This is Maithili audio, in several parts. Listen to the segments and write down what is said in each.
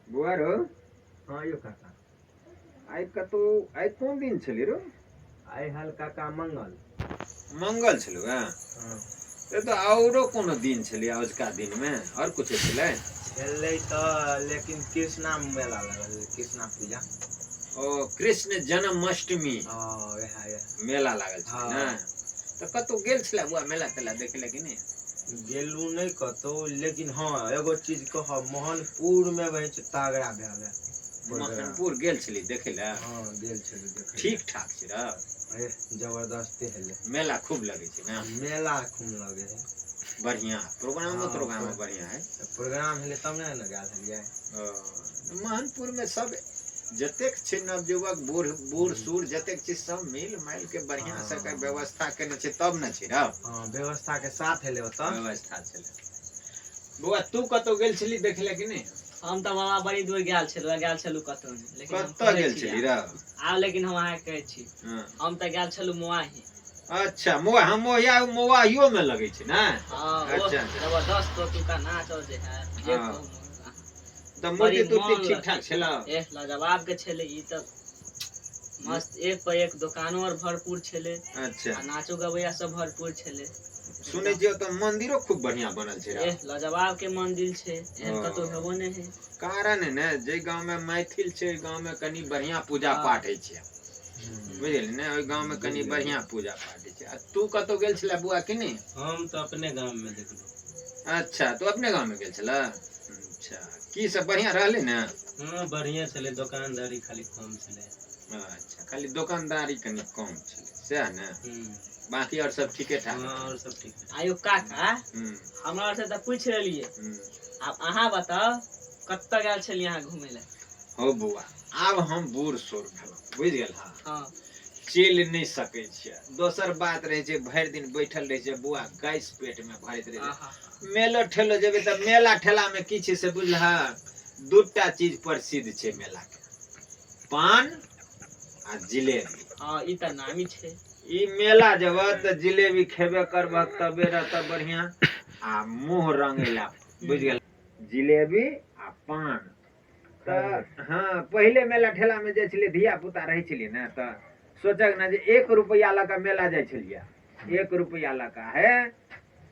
बौआ रौ। हँ यौ काका। आइ कतौ आइ कोन दिन छलै रौ? आइ हल काका मंगल। मंगल छलौ हँ? हँ। से तऽ औरो कोनो दिन छलै अजुका दिनमे, आओर कुछो छलै? छलै तऽ, लेकिन कृष्णा मेला लगल, कृष्णा पूजा। ओ कृष्ण जन्माष्टमी। हँ, वएह वएह मेला लागल छलै। हँ। ने तऽ कतौ गेल छलै बौआ मेला तेला देखै लए कि नहि? गेलहुँ नहि कतहु, लेकिन हँ एगो चीज कहब, मोहनपुरमे वही छै तगड़ा भेल है प्रोग्राम। मोहनपुर गेल छली देखै लए? हँ, गेल छलहुँ देखै लए। ठीक ठाक छै रौ? एह, जबरदस्ते हेलै। मेला खूब लगै छै ने? मेला खूब लगे है। बढ़िया प्रोग्रामो? हँ, प्रोग्रामो बढ़िया है। प्रोग्राम हेलै तब ने ने गेल हेलियै। ओ, मोहनपुरमे सब जतेक छै नवयुवक बूढ़ बूढ़ सूढ़ जतेक छै सब मिल माइल के बढ़िया से एकर व्यवस्था केने छै तब ने छै रौ। हँ, व्यवस्था के साथ हेलै ओतऽ। व्यवस्था छलै। बौआ, तू कतौ गेल छली देखै लए कि नहि? हम तऽ बाबा बड़ी दूर गेल छलहुँ, गेल छलहुँ कतहु नहि, लेकिन हम कतऽ कहै गेल छी छली रौ? आब लेकिन हम अहाँके कहै छी। हँ। हम तऽ गेल छलहुँ मोआही। अच्छा, मोआ हम मोहिया मोआहियो मे लगै छै ने? हँ, ओ अच्छा, अच्छा। जबरदस्त ओतुका नाच और जे है जे हँ। कहू अहाँ। तऽ बड़ी मूर्ति तूर्ति मोन ठीक ठाक छल? एह, लाजवाब के छलै ई तऽ, मस्त एक पर एक दोकानो आर भरपूर छलै। अच्छा। आ नाचो गबैया सब भरपूर छलै। सुनै छियै ओतऽ मंदिरो खूब बढ़िया बनल छै रौ। एह, लाजवाब के मंदिर छै, एहन ओ। कतहु हेबो नहि है। कारण है ने, जाहि गाँव मे मैथिल छै ओहि गाँव मे कनि बढ़िया पूजा पाठ होइ छै, बुझली ने? ओहि गाँव मे कनि बढ़िया पूजा पाठ होइ छै। आ तू कतौ गेल छलै बौआ कि नहि? हम तऽ अपने गाममे देखलहुँ। अच्छा, तू अपने गाँव मे गेल छलह? अच्छा, की सब बढ़िया रहलै ने? हँ, बढ़िआँ छलै, दोकानदारी खाली कम छलै। अच्छा, खाली दोकानदारी कनि कम छलै सएह ने? हूँ। बाकी आओर सब ठीके ठाक? हँ, आओर सब ठीक है। आयौ काका। हूँ। हमरा आर से तऽ पूछि लेलियै। हूँ। आब अहाँ बताउ, कतऽ गेल छलियै अहाँ घुमै लए? हौ बौआ, आब हम बूढ़ सूढ़ भेलहुँ, बुझि गेल? हँ। चलि नहि सकै छियै। दोसर बात रहै छै भरि दिन बैठल रहै छै बौआ, गैस पेटमे भरैत रहै छै। आहा। मेलो ठेलो जेबै तऽ मेला ठेलामे की छै से बुझलह? दूटा चीज प्रसिद्ध छै मेलाके, पान आ जिलेबी। हँ, ई तऽ नामी छै। ई मेला जेबह तऽ जिलेबी खेबे करबह तबे रहतह बढ़िआँ आ मुँह रंगेला, बुझि गेल? जिलेबी आ पान तऽ हँ। पहिले मेला ठेलामे जाइ छलियै, धिया पुता रहै छलियै ने, तऽ सोचक ने जे 1 रुपैआ लऽ कऽ मेला जाइ छलियै, 1 रुपैआ लऽ कऽ हे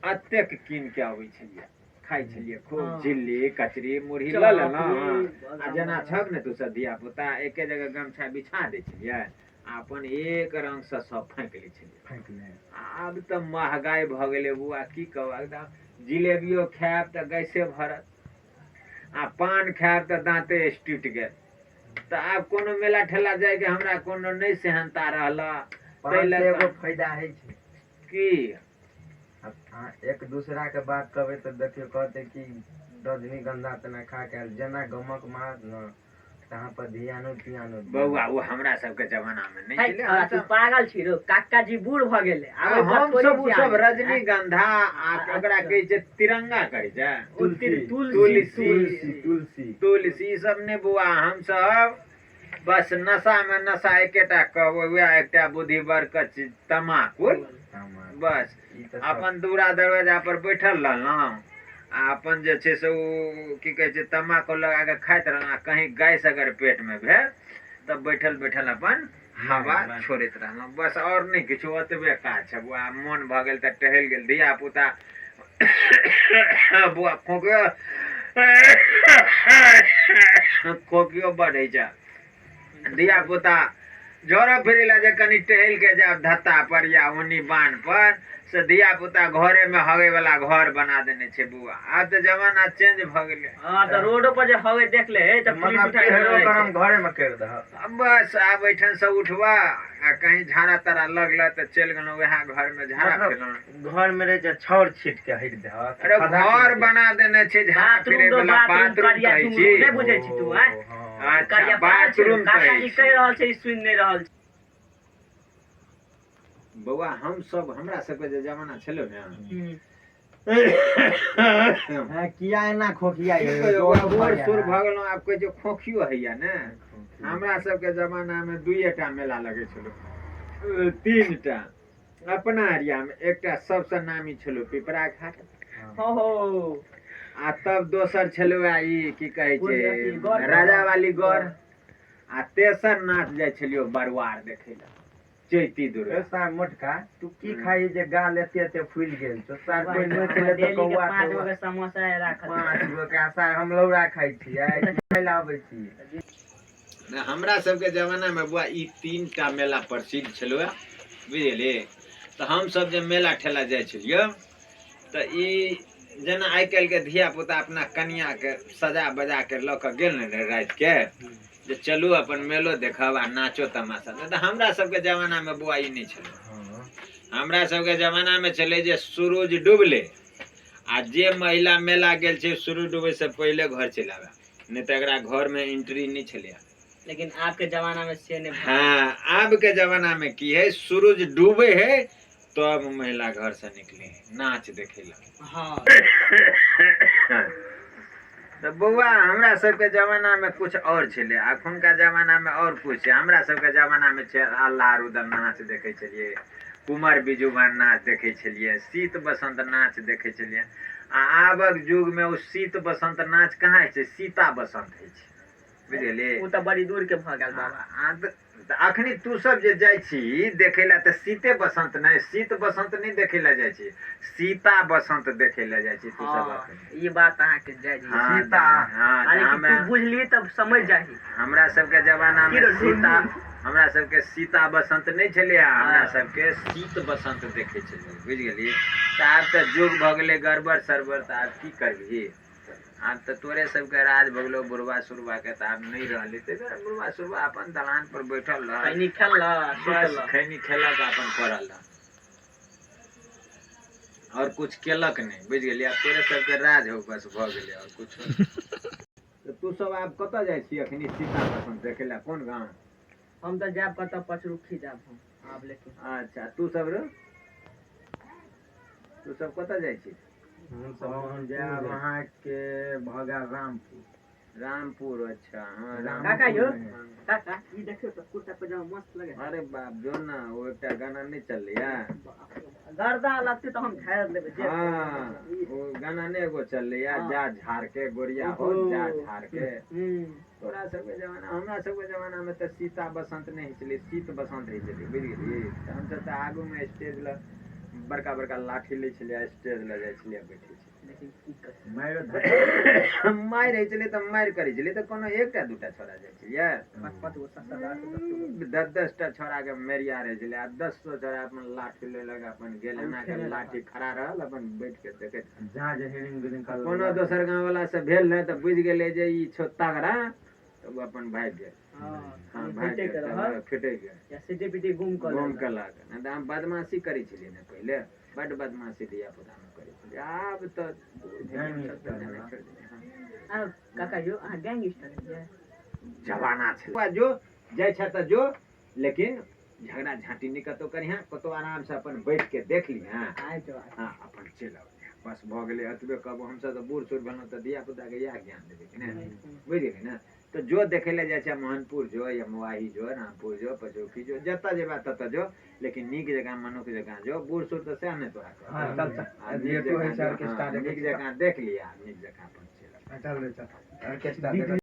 एतेक कीन के अबै छलियै, खाइ छलियै खूब। झिल्ली कचरी मुरही लऽ लेलहुँ आ जेना छक ने तू सब धिया पुता, एके जगह गमछा बिछा दै छलियै आ अपन एक रङ्गसँ सब फाँकि लै छलियै। फाँकि ले। आब तऽ महगाइ भऽ गेलै बौआ, की कहब, एकदम जिलेबियो खायब तऽ गैसे भरत आ पान खायब तऽ दाँते टूटि गेल। तऽ आब कोनो मेला ठेला जायके हमरा कोनो नहि सेहनता रहल। पान लऽ से कऽ- एगो फायदा होइ छै। की? आब अहाँ एक दूसरा के बात कहबै तऽ देखियौ कहतै कि रजनीगंधा तेना खा के आयल, जेना गमक मारत ने तऽ अहाँ पर ध्यानो त्यानो दियौ। बौआ, ओ हमरा सबके जमाना मे नहि है, छलै। तोरा तू हमसब पागल छी रौ? काका जी बूढ़ भऽ गेलै, आब ओहि पर हम थोड़ी सब ओ ध्यान सब देबै। रजनीगंधा आ ओकरा अच्छा। कहै छै तिरंगा कहै छै। ओ तुलसी। तुलसी। तुलसी। तुलसी, तुलसी। तुलसी ई सब नहि बौआ, हमसब बस नशा मे नशा एकेटा कहबै, वएह एकटा बुद्धि बरकत चीज तमाकुल। तमाकुल। बस। ई तऽ सब अपन दूरा दरवाजा पर बैठल रहलहुँ आ अपन जे छै से ओ की कहै छै तमाकुल लगा कऽ खाइत रहलहुँ आ कहीं गैस अगर पेटमे भेल तऽ बैठल बैठल अपन हवा छोड़ैत रहलहुँ, बस आओर नहि किछु, ओतबे काज छै बौआ। मोन भऽ गेल तऽ टहलि गेल। धिया पुता बौआ, खोकियो खोकियो बढ़ै छै। धिया पुता झोरा फिरै लए जे कनि टहलि के जायब धत्ता पर या ओनी बान्ह पर से धिया पुता घरे मे हगे वाला घर बना देने छै बौआ। आब तऽ जमाना चेंज भऽ गेलै। हँ, तऽ रोडो पर जे हवे देख ले तऽ पुलिस मतलब उठा के तेहरो लऽ जाइ गरम छै। घरे मे करि दहक। बस आब एहिठाम से उठबा आ कहीं झाड़ा ताड़ा लगल तऽ चलि गेलहुँ वएह घर मे झाड़ा मतलब फेलहुँ। घर मे रहै छै छाउर छीट के हटि दहक। अरे खधा घर के। बना देने छै झाड़ा बाथरूम फिरे रो वाला, बाथरूम बाथरूम करिया कहै झुमरू छी। नहि बुझै छी तू, आँय? ओ, हँ। अच्छा। करिया पागल छै बाथरूम काका कहै जी छी। कहि रहल छै, ई सुनि नहि रहल छै। बौआ, हम सब हमरा सबके जे जमाना छलो ने। हूँ। हँ, किया एना खोखिया? की कहियौ बौआ, बूढ़ सूढ़ भऽ गेलहुँ, आब कहै छै खोखियो होइया ने। हमरा सबके जमानामे दुइएटा मेला लगै छलौ, तीन टा अपना एरियामे। एकटा सबसँ नामी छलौ पिपरा घाट। हो हो। आ तब दोसर छलै वएह ई की कहै कोन अथी, छै गढ़? राजावाली गढ़। आ तेसर नाच जाइ छलियौ बरुआर देखै लए, चैती दुर्गा। ए सार मोटका, तू की खाई जे गाल एते एते फूलि गेल छौ? सार कोइ नहि खेले तऽ डेली के कौआ 5 गो तौआ के समोसा राखल। 5 गो के सार हम लौरा खाइ छियै, खाइ लए आबै छियै। नहि, हमरा सबके जमानामे बुआ ई 3 टा मेला प्रसिद्ध छलौ, बुझलियै? तऽ हमसब जे मेला ठेला जाइ छलियै तऽ ई जेना आइ काल्हिके धियापुता अपना कनिआँके सजा बजा के लऽ कऽ गेल ने रातिके, जे चलू अपन मेलो देखब आ नाचो तमाशा। नहि तऽ हमरा सबके जमानामे बौआ ई नहि छलै। हमरा सबके जमानामे छलै जे सूरज डूबलै आ जे महिला मेला गेल छै सूरज डूबैसँ पहिले घर चलि आबै, नहि तऽ एकरा घरमे एंट्री नहि छलैए। लेकिन आबके जमाना में से नहीं। हाँ, आबके जमाना में की है, सूरज डूबे है तब महिला घर से निकले है नाच देखे ला। हाँ। तो बौआ हमरा सबके जमाना में कुछ और छलै, अखुनका जमाना में और कुछ छै। हमरा सबके जमाना में छै अल्लाह रुदल नाच देखै छलियै, कुमार बिजुबान नाच देखै छलियै, शीत बसंत नाच देखै छलियै। आ आबक युग में ओ शीत बसंत नाच कहाँ होइ छै, सीता बसंत होइ छै, बुझलियै? ओ तऽ बड़ी दूर के भऽ गेल बाबा। तऽ अखनी तू सब जे जाइ छी देखै लए तऽ सीते बसंत नहि, शीत बसंत नहि देखै लए जाइ छी, सीता बसंत देखै लए जाइ छी तू सब हाँ, अखनी। ई बात अहाँके जायज है। हाँ, सीता। हाँ, तऽ यानी कि हमरा तू बुझली तब समझ जाही। हमरा सबके जमाना में की रे, सीता, हमरा सबके सीता बसंत नहि छलै, हमरा हाँ। सबके शीत बसंत देखै छलियै, बुझि गेलियै? तऽ आब तऽ युग भऽ गेलै गड़बड़ सड़बड़, तऽ आब की करबिही? आब तऽ तोरे सबके राज भऽ गेलौ बुढ़बा सुढ़बा के, तऽ आब नहि रहलै। तऽ बुढ़बा सुढ़बा अपन दलान पर बैठल रहल, खैनी खेलक, बस सुतलक। खैनी खेलक अपन पड़ल रहल, और कुछ केलक नहि, बुझि गेलियै? आब तोरे सबके राज हौ, बस भऽ गेलै, और कुछो नहि। तऽ तू सब आब कतऽ जाइ छी अखनी सीता बसंत देखै लए, कोन गाँव? हम तऽ जायब कतऽ, पचरुखी जायब हम आब। लेकिन अच्छा, तू सब रो, तू सब कतऽ जाइ छी? हमसब हम मोहनपुर जायब जाइ छी। अहाँके भऽ गेल रामपुर। रामपुर, अच्छा, हाँ, काका यौ, रामपुर में। काका ई देखियौ तऽ कुर्ता पजामा मस्त लगे। अरे बाप, जो ना ओ एकटा गाना नहि चललैया, गर्दा लगतै तऽ हम झाड़ि लेबै जे। हाँ, ओ गाना नहि एगो चललैया, हाँ। जा झाड़ के गोरिया हो, जा झाड़ के। तोरा सबके जमाना, हमरा सबके जमाना में तऽ सीता बसंत नहि होइ छलै, शीत बसंत होइ छलै, बुझि गेलियै? तऽ हमसब तऽ आगूमे स्टेज लग बड़का बड़का लाठी लै छलियै, स्टेज लग जाइ छलियै, बैठै छलियै। लेकिन की कही, मारि धक्का मारि होइ छलै तऽ मारि करै छलियै, तऽ कोनो एकटा दूटा छोड़ा जाइ छलियै, 5-5 गो 7-7 8-10 गो 10-10 टा छोड़ाके मेरिया रहै छलै। आ 10 सौ छोड़ा अपन लाठी लेलक, अपन गेल, एना के लाठी खड़ा रहल, अपन बैठ के देखैत। जहाँ जे हेरिंग बिरिंग कर कोनो दोसर गाँव वाला से भेल नहि तऽ बुझि गेलै जे ई छौ तगड़ा, तऽ ओ अपन भागि गेल। हाँ, हाँ, भागि फिटे गेल, के तब रहल फिटे गेल या सीटी पीटी गुम कऽ गुम लेलक। केलक। नहि तऽ हम बदमाशी करै छलियै ने पहिले, बड्ड बदमाशी धिया पुतामे करै छलियै। आब तऽ दूर भेलै, हमसब तऽ नहि छोड़ि देलियै। हाँ। आ काका यौ, अहाँ गैंगस्टर रहियै? जमाना छलै, जो जाइ छै तऽ जो, लेकिन झगड़ा झाँटी नहि कतहु करिहेँ, कतहु आरामसँ अपन बैठ के देख लिहेँ। आइ तो हाँ, अपन चलि अबिहेँ, बस भऽ गेलै, एतबे कहबो। हमसब तऽ बूढ़ सूढ़ भेलहुँ तऽ धिया पुताके इएह ज्ञान देबै कि नहि, बुझि गेली ने? तऽ जो देखै लए जाइ छै, मोहनपुर जो या मोआही जो, रामपुर जो, पचरुखी जो, जतऽ जेबा ततऽ जो, लेकिन नीक जकाँ मनुख जकाँ जो। बूढ़ सूढ़ तऽ सएह ने तोरा कहतौ। हाँ, चल चल। आ नीक लेटो होइ जकाँ छै जो, ऑर्केस्ट्रा हाँ, देखै नीक छी। जकाँ देख लिअ, नीक जकाँ अपन चलि आउ। चल रे चल, ऑर्केस्ट्रा देखै।